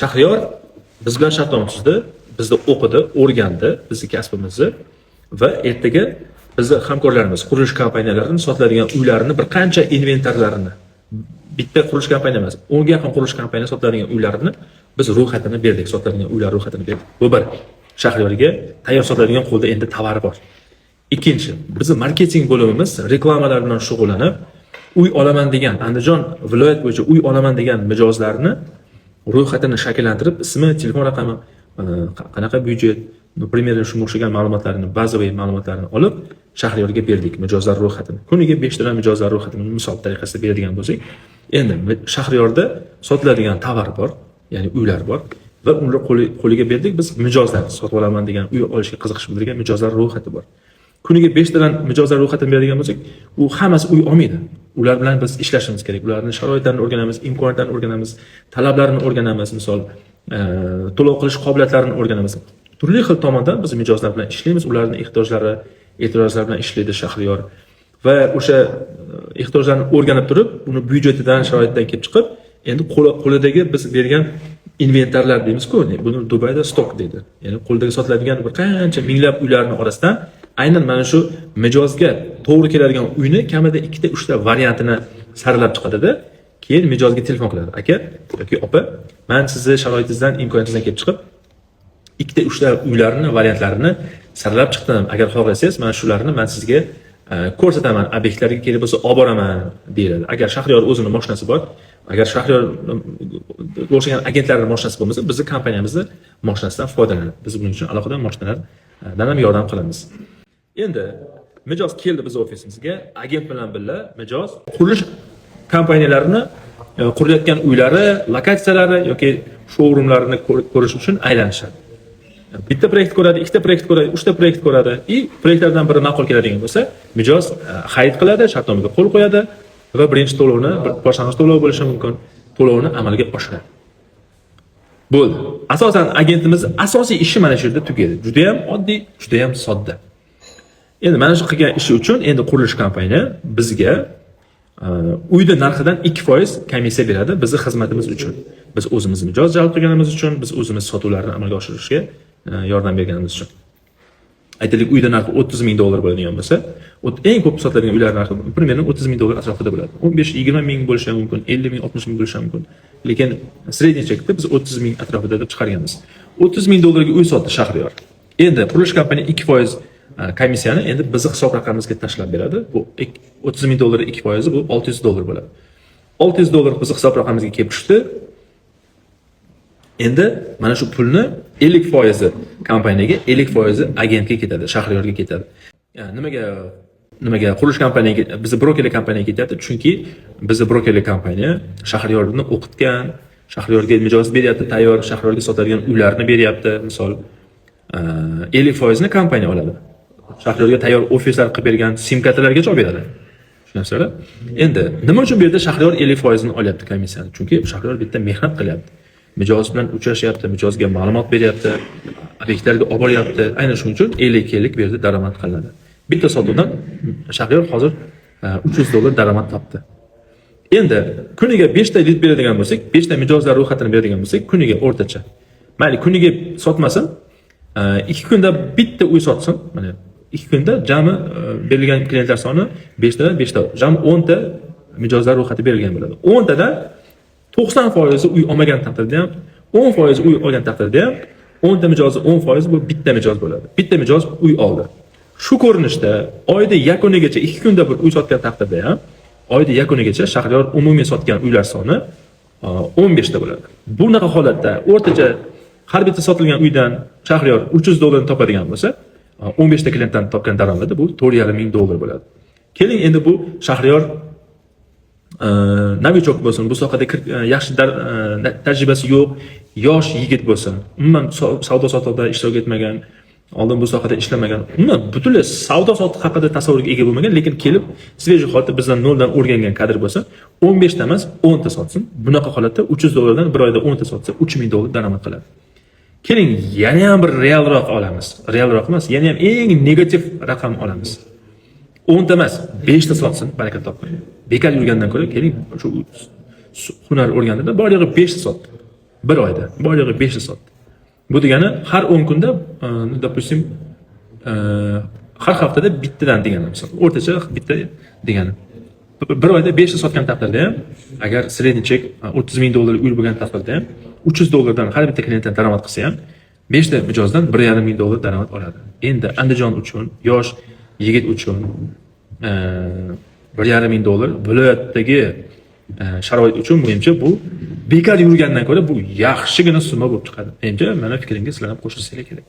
Shahriyor biz bilan shartnoma tuzdi, bizda o'qidi, o'rgandi bizni kasbimizni va ertaga bizni hamkorlarimiz, qurilish kompaniyalarini sotiladigan uylarini bir qancha inventarlarini, bitta qurilish kompaniya emas, 10ga yaqin qurilish kompaniya sotiladigan uylarini biz ro'yxatini berdik, sotiladigan uylar ro'yxatini berdik. Bu bir. Shahriyorga tayyor sotiladigan qo'lda endi tovari bor. Ikkinchi, bizni marketing bo'limimiz reklamalar bilan shug'ullanib, uy olaman degan, Andijon viloyat bo'yicha uy olaman degan mijozlarni ro'yxatini shakllantirib, ismi, telefon raqami, qanaqa byudjet, ну, примерно shunga o'xshagan ma'lumotlarni, bazaviy ma'lumotlarni olib, Shahriyorga berdik mijozlar ro'yxatini. Kuniga 5 tadan mijozlar ro'yxatini misol tariqasida beradigan bo'lsak, endi Shahriyorda sotiladigan tovar bor, ya'ni uylar bor va uni qo'liga berdik biz mijozlar, sotib olaman degan, uy olishga qiziqish bildirgan mijozlar ro'yxati bor. Kuniga 5 tadan mijozlar ro'yxatini beradigan bo'lsak, u hammasi uy olmaydi. Ular bilan biz ishlashimiz kerak. Ularning sharoitlarini o'rganamiz, imkoniyatlarini o'rganamiz, talablarini o'rganamiz, misol, to'lov qilish qobiliyatlarini o'rganamiz. Turli xil tomondan biz mijozlar bilan ishlaymiz, ularning ehtiyojlari, e'tirozlar bilan ishlaydi Shahriyor. Va o'sha ehtiyojlarni o'rganib turib, uni byudjetidan, sharoitidan kelib chiqib, endi qo'lidagi biz bergan inventarlar deymiz-ku, buni Dubayda stok deydi. Ya'ni qo'ldagi sotiladigan bir qancha minglab uylarning orasidan aynan mana shu mijozga to'g'ri keladigan uyni kamida ikkita, uchta variantini saralab chiqadida, keyin mijozga telefon qiladi. "Aka yoki opa, man sizni sharoitingizdan, imkoniyatingizdan kelib chiqib, ikkita, uchta uylarni variantlarini saralab chiqdim. Agar xohlasangiz, mana shularni man sizga ko'rsataman, obyektlarga kerak bo'lsa olib boraman", deyiladi. Agar Shahriyor o'zini mashinasi bor, agar Shahriyor o'xshagan agentlarning mashinasi bo'lmasa, bizni kompaniyamizni mashinasidan foydalanadi. Biz buning uchun alohida mashinalardan ham yordam qilamiz. Endi mijoz keldi biz ofisimizga, agent bilan birga mijoz qurilish kompaniyalarini qurilayotgan uylari, lokatsiyalari yoki showroomlarini ko'rish uchun aylanishadi. Bitta proyekt ko'radi, ikkita proyekt ko'radi, uchta proyekt ko'radi и proyektlardan biri ma'qul keladigan bo'lsa, mijoz xarid qiladi, shartnomaga qo'l qo'yadi va birinchi to'lovni, bir boshlang'ich to'lov bo'lishi mumkin, to'lovni amalga oshiradi. Bo'ldi. Asosan agentimiz asosiy ishi mana shu yerda tugaydi. Juda ham oddiy, juda ham sodda. Endi mana shu qilgan ishi uchun endi qurilish kompaniya bizga uyni narxidan 2% komissiya beradi bizni xizmatimiz uchun. Biz o'zimiz mijoz jalb qilganimiz uchun, biz o'zimiz sotuvlarni amalga oshirishga yordam berganimiz uchun. Aytaylik, uyda narxi 30 ming dollar bo'ladigan bo'lsa, eng ko'p sotiladigan uylar narxi примерно 30 ming dollar atrofida bo'ladi. 15-20 ming bo'lishi ham mumkin, 50 ming, 60 ming bo'lishi ham mumkin. Lekin средний chekda biz 30 ming atrofida deb chiqarganmiz. 30 ming dollarga uy sotdi Shahriyor. Endi qurilish kompaniya 2% komissiyani endi bizni hisob raqamimizga tashlab beradi. Bu 30 ming dollar 2 foizi bu 600 dollar bo'ladi. 600 dollar bizni hisob raqamimizga kelib tushdi. Endi mana shu pulni 50 foizi kompaniyaga, 50 foizi agentga ketadi, Shahriyorga ketadi. Yani nimaga qurilish kompaniyaga, bizni brokerlik kompaniyaga ketyapti? Chunki bizni brokerlik kompaniya Shahriyorni o'qitgan, Shahriyorga mijoz beryapti, tayyor Shahriyorga sotadigan uylarni beryapti. Misol, 50 foizini kompaniya oladi. Shahriyorga tayyor ofislar qilib bergan, sim kartalargacha olib beradi. Tushunasizlar? Endi nima uchun bu yerda Shahriyor 50 foizini olyapti komissiyani? Chunki Shahriyor bu yerda mehnat qilyapti. Mijoz bilan uchrashyapti, mijozga ma'lumot beryapti, obyektlarga olib boryapti. Aynan shuning uchun 50-50 bu yerda daromad qilinadi. Bitta sotuvdan Shahriyor hozir 300 dollar daromad topdi. Endi kuniga 5 ta lid beradigan bo'lsak, 5 ta mijozlar ro'yxatini beradigan bo'lsak, kuniga o'rtacha. Mayli, kuniga sotmasin, 2 kunda bitta uy sotsin. Mana 2 kunda jami berilgan klientlar soni 5 tadan 5 ta, jami 10 ta mijozlar ro'yxati berilgan bo'ladi. 10 tadan 90 foizi uy olmagan taqdirda ham, 10 foizi uy olgan taqdirda ham, 10 ta mijozni 10 foizi bu bitta mijoz bo'ladi. Bitta mijoz uy oldi. Shu ko'rinishda oyda yakunigacha 2 kunda bir uy sotgan taqdirda ham, oyda yakunigacha Shahriyor umumiy sotgan uylar soni 15 ta bo'ladi. Bunaqa holatda o'rtacha har bitta sotilgan uydan Shahriyor 300 dollarni topadigan bo'lsa, 15 ta klientdan topgan daromadi bu 4,5 ming dollar bo'ladi. Keling, endi bu Shahriyor новичок bo'lsin, bu sohada yaxshi tajribasi yo'q, yosh yigit bo'lsin, umuman savdo sotiqda ishtirok etmagan, oldin bu sohada ishlamagan, umuman butunlay savdo sotiq haqida tasavvurga ega bo'lmagan, lekin kelib свежий holatda bizdan noldan o'rgangan kadr bo'lsa, 15 ta emas, 10 ta sotsin. Bunaqa holatda 300 dollardan bir oyda 10 ta sotsa, 3000 dollar daromad qiladi. Keling, yana ham bir realroq olamiz. Realroq emas, yana ham eng negativ raqam olamiz. 10 ta emas, 5 ta sotsin, baraka topib. Bekor yurgandan ko'ra, keling, shu hunar o'rgandida bor yo'g'i 5 ta sotdi. Bir oyda bor yo'g'i beshta sotdi. Bu degani har 10 kunda, ну, допустим, har haftada bittadan degani, misol, o'rtacha bitta degani. Bir oyda beshta sotgan taqdirda ham, agar средний chek 30 ming dollar uy bo'lgan taqdirda ham, 300 dollardan har bitta klientdan daromad qilsa ham, beshta mijozdan 1,5 ming dollar daromad oladi. Endi Andijon uchun, yosh yigit uchun 1,5 ming dollar viloyatdagi sharoit uchun, menimcha, bu bekor yurgandan ko'ra bu yaxshigina summa bo'lib chiqadi. Menimcha, mana fikrimga sizlar ham qo'shilsanglar kerak.